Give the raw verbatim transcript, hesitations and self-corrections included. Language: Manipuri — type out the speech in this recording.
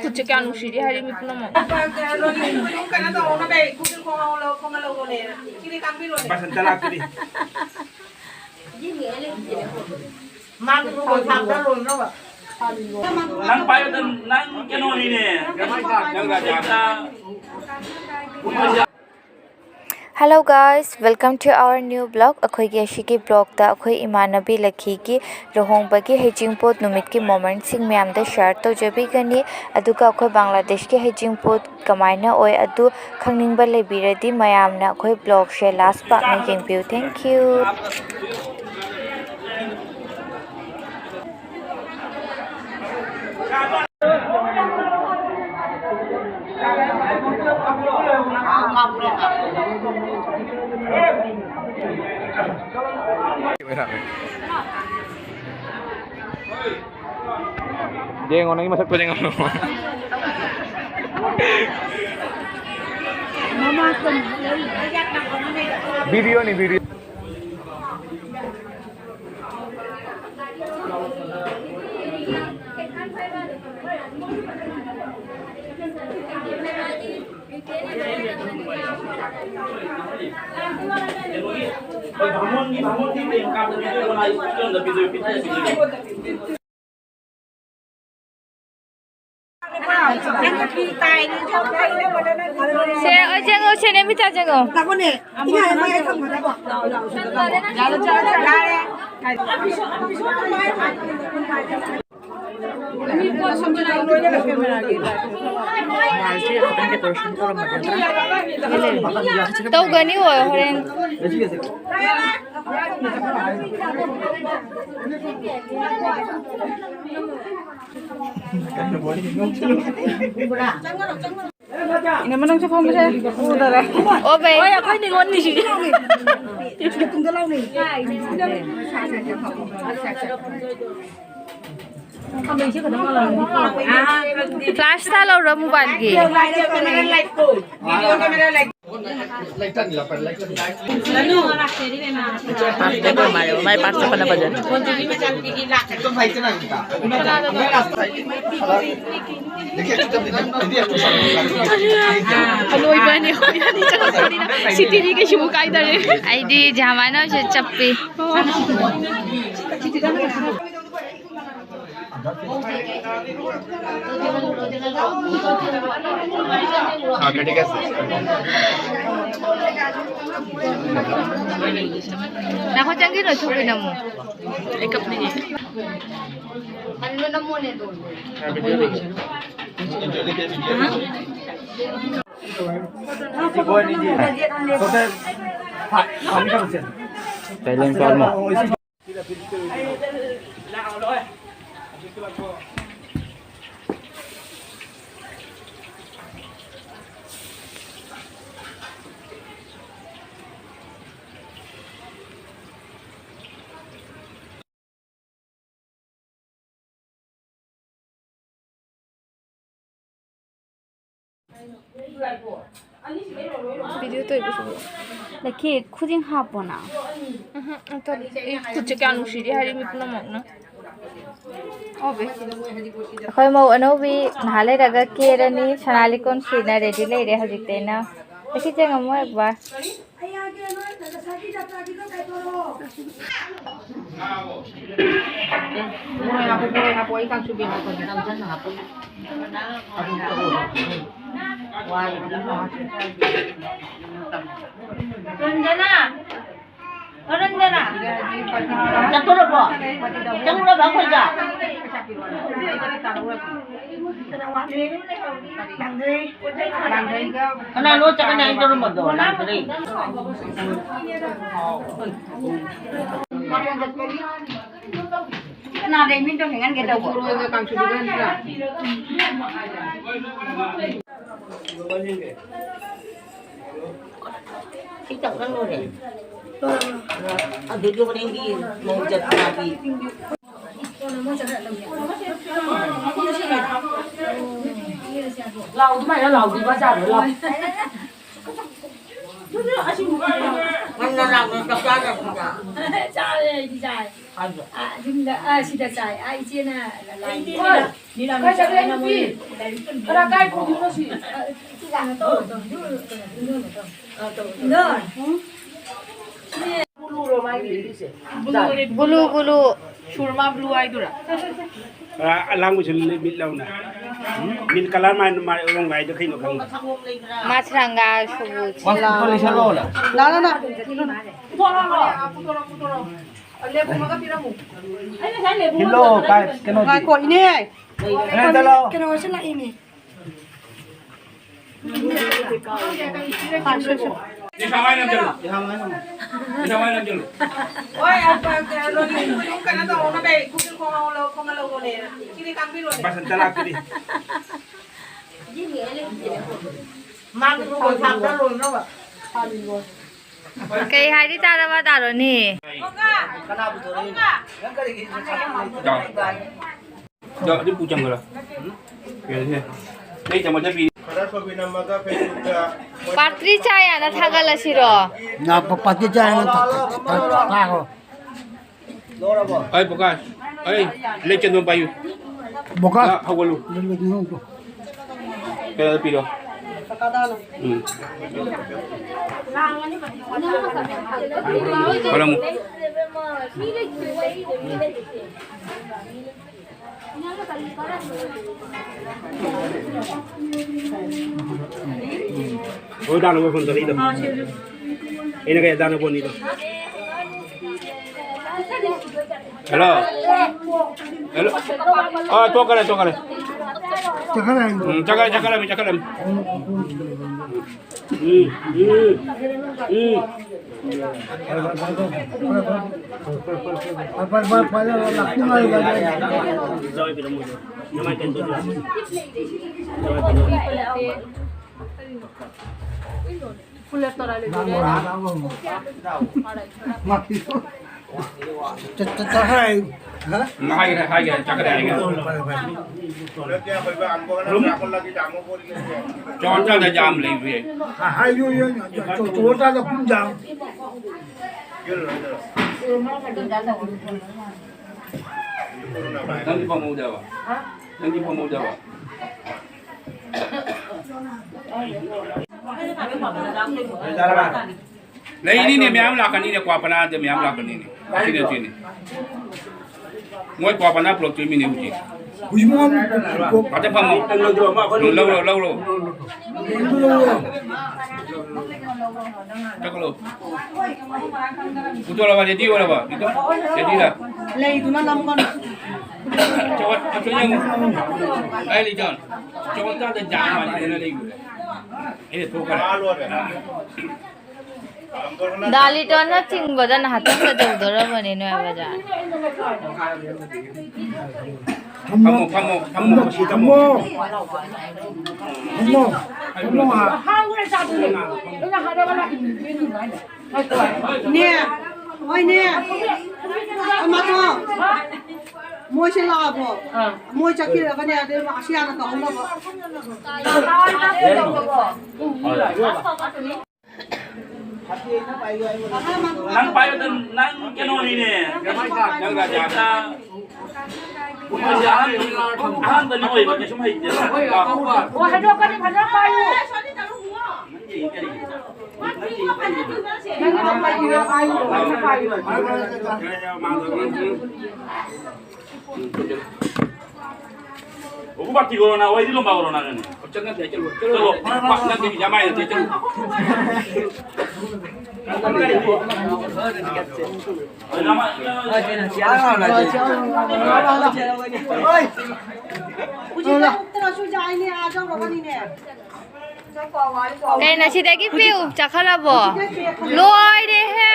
ꯈꯨꯠꯁꯦ ꯀꯌꯥ ꯅꯨꯡꯁꯤꯒꯦ ꯍꯥꯏꯔꯤ ꯃꯤ ꯄꯨꯝꯅꯃꯛ꯫ ꯅꯪ ꯄꯥꯏꯕꯗ ꯅꯪ ꯀꯩꯅꯣꯅꯤꯅꯦ꯫ Hello guys, welcome to our new vlog. ꯑꯩꯈꯣꯏꯒꯤ ꯑꯁꯤꯒꯤ vlogꯇ ꯑꯩꯈꯣꯏ ꯏꯃꯥꯟꯅꯕꯤ ꯂꯛꯈꯤꯒꯤ ꯂꯨꯍꯣꯡꯕꯒꯤ ꯍꯩꯖꯤꯡꯄꯣꯠ ꯅꯨꯃꯤꯠꯀꯤ momentꯁꯤꯡ ꯃꯌꯥꯝꯗ share ꯇꯧꯖꯕꯤꯒꯅꯤ꯫ ꯑꯗꯨꯒ ꯑꯩꯈꯣꯏ ꯕꯪꯒ꯭ꯂꯥꯗꯦꯁꯀꯤ ꯍꯩꯖꯤꯡꯄꯣꯠ ꯀꯃꯥꯏꯅ ꯑꯣꯏ ꯑꯗꯨ ꯈꯪꯅꯤꯡꯕ ꯂꯩꯕꯤꯔꯗꯤ ꯃꯌꯥꯝꯅ ꯑꯩꯈꯣꯏ vlogꯁꯦ last ꯄꯥꯛꯅ ꯌꯦꯡꯕꯤꯌꯨ꯫ Thank you. Jengo, nangin masakto, Jengo. Video ni, video. ꯁꯦ, ꯑꯩ ꯆꯪꯉꯣ, ꯁꯦ, ꯅꯦꯃꯤꯇꯥ ꯆꯪꯉꯣ꯫ ꯇꯧꯒꯅꯤ ꯍꯣꯏ, ꯍꯣꯔꯦꯟ꯫ ꯏꯅꯝꯃ, ꯅꯪꯁꯨ ꯐꯝꯃꯨꯁꯦ꯫ ꯎꯗꯔꯦ꯫ ꯑꯣ, ꯕꯦ꯫ ꯍꯣꯏ, ꯑꯩꯈꯣꯏ ꯅꯤꯉꯣꯜꯅꯤꯁꯤꯗꯤ꯫ Flash ꯊꯥꯜꯍꯧꯔꯣ mobileꯒꯤ꯫ ꯃꯥꯏ ꯄꯥꯛ ꯆꯠꯄꯅ ꯐꯖꯅꯤ꯫ ꯑꯅꯣꯏꯕ ꯑꯅꯤ ꯑꯩꯈꯣꯏ ꯑꯅꯤ ꯆꯠꯂꯛꯄꯅꯤꯅ ꯁꯤꯇꯤꯗꯤ ꯀꯩꯁꯨꯕꯨ ꯀꯥꯏꯗꯔꯦ꯫ ꯑꯩꯗꯤ ꯖꯍꯥꯃꯥꯅ ꯑꯣꯏꯁꯨ ꯆꯞꯄꯤ꯫ ꯉꯥꯏꯈꯣ, ꯆꯪꯒꯤꯅꯣ, ꯊꯣꯛꯈꯤꯅꯣ ꯑꯃꯨꯛ꯫ ꯑꯩ ꯀꯞꯅꯤꯡꯉꯦ꯫ ꯀꯩ ꯂꯦꯡ ꯆꯥꯔꯃꯣ? ꯚꯤꯗꯤꯑꯣ ꯇꯧꯔꯤꯕꯁꯤꯕꯨ꯫ ꯂꯩꯈꯤ, ꯈꯨꯖꯤꯡ ꯍꯥꯞꯄꯣꯅ꯫ ꯎꯝꯍꯨꯝ, ꯑꯝꯇ ꯑꯩ ꯈꯨꯠꯁꯦ ꯀꯌꯥ ꯅꯨꯡꯁꯤꯔꯤ ꯍꯥꯏꯔꯤ ꯃꯤ ꯄꯨꯝꯅꯃꯛꯅ꯫ ꯑꯩꯈꯣꯏ ꯃꯧ ꯑꯅꯧꯕꯤ ꯉꯥꯏꯍꯥꯛ ꯂꯩꯔꯒ ꯀꯦꯔꯅꯤ꯫ ꯁꯅꯥ ꯂꯤꯛꯀꯣꯟ ꯁꯤꯅ ꯔꯦꯗꯤ ꯂꯩꯔꯦ ꯍꯧꯖꯤꯛꯇꯩꯅ꯫ ꯂꯩꯈꯤ, ꯆꯦꯡ ꯑꯃꯨꯛ ꯍꯦꯛ ꯕꯥ꯫ ꯃꯣꯔꯣꯛ ꯍꯥꯞꯄꯨ, ꯃꯣꯔꯣꯛ ꯍꯥꯞꯄꯨ, ꯑꯩ ꯀꯥꯡꯁꯨꯕꯤ ꯍꯥꯞꯄꯒꯦ꯫ ꯔꯟꯖꯅꯥ! ꯑꯣ, ꯔꯟꯖꯅꯥ! ꯆꯠꯇꯣꯔꯕꯣ? ꯆꯪꯉꯨꯔꯕ ꯑꯩꯈꯣꯏꯒ? ꯀꯅꯥꯅꯣ ꯆꯠꯀꯅꯤ ꯍꯥꯏꯅ ꯇꯧꯔꯝꯕꯗꯣ? ꯂꯥꯛꯇ꯭ꯔꯤ꯫ ꯀꯅꯥ ꯂꯩꯃꯤꯟ ꯇꯧꯅꯤꯡꯍꯟꯒꯦ ꯇꯧꯕ? ꯃꯣꯔꯣꯏꯒ ꯀꯥꯡꯁꯨꯗꯨꯒ ꯅꯠꯇ꯭ꯔꯥ? ꯁꯤ ꯇꯧꯔ ꯂꯣꯏꯔꯦ꯫ ꯑꯗꯨꯗꯤ ꯍꯣꯔꯦꯟꯒꯤ ꯃꯧ ꯖꯇ꯭ꯔꯥꯒꯤ꯫ ꯂꯥꯎ ꯑꯗꯨꯃꯥꯏꯅ ꯂꯥꯎꯗꯤ ꯕꯖꯥꯔꯗ ꯂꯥꯎ꯫ ꯉꯟꯅ ꯂꯥꯛꯅ ꯆꯥꯛ ꯆꯥꯗꯕꯤꯗ꯫ ꯆꯥꯔꯦ, ꯑꯩꯗꯤ ꯆꯥꯔꯦ꯫ ꯑꯥ, ꯌꯨꯝꯗ, ꯑꯥ, ꯁꯤꯗ ꯆꯥꯏ꯫ ꯑꯥ, ꯏꯆꯦꯅ ꯂꯥꯏ ꯀꯥꯏ ꯆꯠꯈ꯭ꯔꯦ ꯅꯨꯄꯤ? ꯂꯥꯏꯔꯤꯛ ꯇꯝꯕꯤ꯫ ꯀꯅꯥ ꯀꯥꯏ ꯄꯨꯈꯤꯕꯅꯣ ꯁꯤ? ꯑꯥ, ꯀꯩꯅꯣ ꯇꯧ, ꯇꯧ, ꯇꯧ, ꯇꯧ, ꯇꯧ꯫ ꯑꯥ, ꯇꯧ, ꯇꯧ꯫ ꯕꯨꯂꯨꯔꯣ ꯃꯥꯒꯤ ꯏꯗꯨꯁꯦ? Blue, blue. ꯁꯨꯔꯃꯥ ꯕ꯭ꯂꯨ ꯍꯥꯏꯗꯨꯔꯥ? ꯑ, ꯑꯂꯥꯡꯕꯁꯨ ꯃꯤꯠ ꯂꯥꯎꯅ꯫ ꯃꯤꯠ ꯀꯂꯔ ꯃꯥꯏ, ꯃꯥꯏ ꯔꯣꯡ ꯍꯥꯏꯗꯣ ꯀꯩꯅꯣ ꯈꯪꯕ? ꯃꯥ ꯁꯔꯥꯡꯒꯥ ꯁꯨꯕꯨ꯫ ꯂꯥ, ꯂꯥ, ꯂꯥ꯫ ꯄꯨꯊꯣꯔꯛꯑꯣ, ꯄꯨꯊꯣꯔꯛꯑꯣ꯫ ꯂꯦꯕꯨ ꯑꯃꯒ ꯄꯤꯔꯝꯃꯨ꯫ ꯀꯤꯂꯣ ꯀꯥꯏ, ꯀꯩꯅꯣꯗꯤ? ꯉꯥꯏꯈꯣ, ꯏꯅꯦ꯫ ꯏꯅꯦ, ꯑꯝꯇ ꯂꯥꯛꯑꯣ꯫ ꯀꯩꯅꯣꯁꯨ ꯂꯥꯛꯏꯅꯦ꯫ ꯄꯩꯁꯥ ꯋꯥꯏꯅ ꯆꯠꯂꯨ꯫ ꯄꯩꯁꯥ ꯋꯥꯏꯅ ꯆꯠꯂꯨ꯫ ꯍꯣꯏ, ꯑ, ꯑ, ꯔꯣꯅꯤꯒꯤꯁꯨ ꯀꯩꯅꯣ ꯇꯧꯍꯧꯅꯕ, ꯈꯨꯔꯈꯨꯜ ꯈꯣꯡꯍꯧ-, ꯈꯣꯡꯍꯜꯍꯧꯕꯅꯦ꯫ ꯁꯤꯗꯤ ꯀꯥꯡꯕꯤꯔꯣꯅꯦ꯫ ꯕꯁꯟꯇ ꯂꯥꯛꯇ꯭ꯔꯤ꯫ ꯃꯥꯒꯤ ꯈꯨꯔꯈꯨꯜ ꯁꯥꯕꯗ ꯂꯣꯏꯅꯕ꯫ ꯀꯩ ꯍꯥꯏꯗꯤ ꯇꯥꯔꯕ ꯇꯥꯔꯣꯅꯤ? ꯀꯅꯥꯕꯨ ꯇꯧꯔꯛꯏꯅꯣ? ꯅꯪ ꯀꯔꯤꯒꯤ ꯆꯥꯎ꯫ ꯆꯥꯎ, ꯑꯗꯨ ꯄꯨ ꯆꯪꯈ꯭ꯔꯣ꯫ ꯀꯩꯅꯣꯁꯦ꯫ ꯅꯪ ꯆꯥꯃꯁ ꯄꯤ꯫ ꯄꯥꯇ꯭ꯔꯤ ꯆꯥ ꯌꯥꯅ ꯊꯥꯒꯠꯂꯁꯤꯔꯣ? ꯉꯥ ꯄ-, ꯄꯥꯇ꯭ꯔꯤ ꯆꯥ ꯌꯥꯅ ꯊꯥ-, ꯊꯥ-, ꯊꯥ-, ꯊꯥꯈ꯭ꯔꯣ꯫ ꯂꯧꯔꯕꯣ? ꯑꯩ ꯄ꯭ꯔꯀꯥꯁ, ꯑꯩ ꯂꯩ ꯆꯟꯗꯣꯟ ꯄꯥꯏꯌꯨ꯫ ꯕꯣꯀꯥ꯫ ꯉꯥ ꯍꯧꯒꯠꯂꯨ꯫ ꯀꯩꯅꯣꯗ ꯄꯤꯔꯣ꯫ ꯎꯝ꯫ ꯍꯣꯏ, ꯑꯃꯨꯛ꯫ ꯍꯣꯏ, ꯗꯥꯅꯕ ꯐꯣꯟ ꯇꯧꯔꯛꯏꯗꯣ꯫ ꯑꯩꯅ ꯀꯩ ꯗꯥꯅꯕ ꯐꯣꯟꯅꯤꯗꯣ꯫ ꯍꯜꯂꯣ꯫ ꯍꯜꯂꯣ꯫ ꯑꯥ, ꯇꯣꯛꯈꯔꯦ, ꯇꯣꯛꯈꯔꯦ꯫ ꯆꯠꯈꯠꯂꯛꯏ꯫ ꯎꯝ, ꯆꯠꯈꯠꯂꯦ, ꯆꯠꯈꯠꯂꯝꯃꯤ, ꯆꯠꯈꯠꯂꯝꯃꯤ꯫ ꯎꯝ, ꯎꯝ, ꯎꯝ꯫ ꯆ-, ꯆ-, ꯆꯠꯈ꯭ꯔꯦ꯫ ꯍꯥ? ꯎꯝ, ꯍꯥꯏꯈ꯭ꯔꯦ, ꯍꯥꯏꯈ꯭ꯔꯦ, ꯆꯠꯈ꯭ꯔꯦ, ꯍꯥꯏꯈ꯭ꯔꯦ꯫ ꯑꯣ, ꯐꯔꯦ, ꯐꯔꯦ꯫ ꯆꯥꯎꯈꯠꯆꯥꯗ ꯌꯥꯝ ꯂꯩꯕ ꯌꯥꯏ꯫ ꯍꯥ, ꯍꯥꯏꯌꯨ, ꯌꯨ, ꯌꯨ, ꯆꯥꯎ-, ꯆꯥꯎꯈꯠꯆꯥꯗ ꯄꯨꯡ ꯌꯥꯝ꯫ ꯅꯪꯗꯤ ꯐꯝꯍꯧꯗꯕ? ꯅꯪꯗꯤ ꯐꯝꯍꯧꯗꯕ? ꯂꯩꯅꯤꯅꯦ, ꯃꯌꯥꯝ ꯂꯥꯛꯀꯅꯤꯅꯦ, ꯀ꯭ꯋꯥ ꯄꯅꯥꯗ ꯃꯌꯥꯝ ꯂꯥꯛꯀꯅꯤꯅꯦ꯫ ꯑꯁꯤꯅꯦ, ꯑꯁꯤꯅꯦ꯫ ꯃꯣꯏ ꯀ꯭ꯋꯥ ꯄꯅꯥ ꯄꯨꯔꯛꯇꯣꯏꯃꯤꯅꯦ ꯍꯧꯖꯤꯛ꯫ ꯍꯧꯖꯤꯛ ꯃꯉꯣꯟꯗ ꯉꯥꯛꯇꯪ ꯐꯝꯃꯣ꯫ ꯂꯧꯔꯣ, ꯂꯧꯔꯣ꯫ ꯆꯠꯈ꯭ꯔꯣ꯫ ꯄꯨꯊꯣꯔꯛꯑꯕ, ꯔꯦꯗꯤ ꯑꯣꯏꯔꯕ? ꯔꯦꯗꯤꯗ꯫ ꯂꯩꯗꯨꯅ ꯂꯧꯒꯅꯨ꯫ ꯆꯠꯂꯣ, ꯑꯁꯣꯝ ꯌꯦꯡꯉꯨ꯫ ꯑꯩ ꯂꯩꯖꯥꯟ꯫ ꯆꯠꯂꯣ, ꯆꯠꯂꯣ, ꯖꯥꯝ ꯃꯥꯜꯂꯦ, ꯂꯩꯕ꯫ ꯑꯩꯅ ꯊꯣꯛꯈ꯭ꯔꯦ꯫ ꯗꯥ ꯂꯤꯇꯣꯟꯅ ꯆꯤꯡꯕꯗ ꯉꯥꯏꯍꯥꯛꯇꯪꯗ ꯌꯧꯗꯣꯔꯕꯅꯦ ꯅꯣꯏ ꯕꯖꯥꯔ꯫ ꯐꯝꯃꯣ, ꯐꯝꯃꯣ, ꯐꯝꯃꯣ, ꯐꯝꯃꯣ, ꯁꯤ ꯐꯝꯃꯣ꯫ ꯐꯝꯃꯣ꯫ ꯐꯝꯃꯣ꯫ ꯐꯝꯃꯣ꯫ ꯏꯅꯦ, ꯍꯣꯏꯅꯦ꯫ ꯑꯃꯗꯣ, ꯃꯣꯏꯁꯦ ꯂꯥꯛꯑꯕꯣ? ꯃꯣꯏ ꯆꯠꯈꯤꯔꯒꯅꯦ, ꯑꯗꯩ ꯑꯁꯤ ꯍꯥꯟꯅ ꯇꯧꯍꯧꯅꯕ꯫ ꯅꯪ ꯄꯥꯏꯕꯗ ꯅꯪ ꯀꯩꯅꯣꯅꯤꯅꯦ꯫ ꯅꯪ ꯔꯥꯖꯥ꯫ ꯑꯍꯥꯟꯕ, ꯑꯍꯥꯟꯕꯅꯤ ꯑꯣꯏꯕ, ꯀꯩꯁꯨꯝ ꯍꯩꯇꯦ꯫ ꯑꯣ, ꯍꯟꯗꯣꯛꯀꯅꯤ, ꯐꯖꯅ ꯄꯥꯏꯌꯨ꯫ ꯅꯪꯒꯤꯗꯣ ꯄꯥꯏꯕꯤꯔꯣ, ꯄꯥꯏꯌꯨ, ꯐꯖꯅ ꯄꯥꯏꯌꯨ꯫ Ocupa ti corona, vuoi dirlo ma corona che ne? Chalo, ma non ti chiamai, non ti chiamo. ꯀꯩꯅꯣ ꯁꯤꯗꯒꯤ ꯄꯤꯌꯨ, ꯆꯥꯈꯠꯂꯕꯣ? ꯂꯣꯏꯔꯦꯍꯦ꯫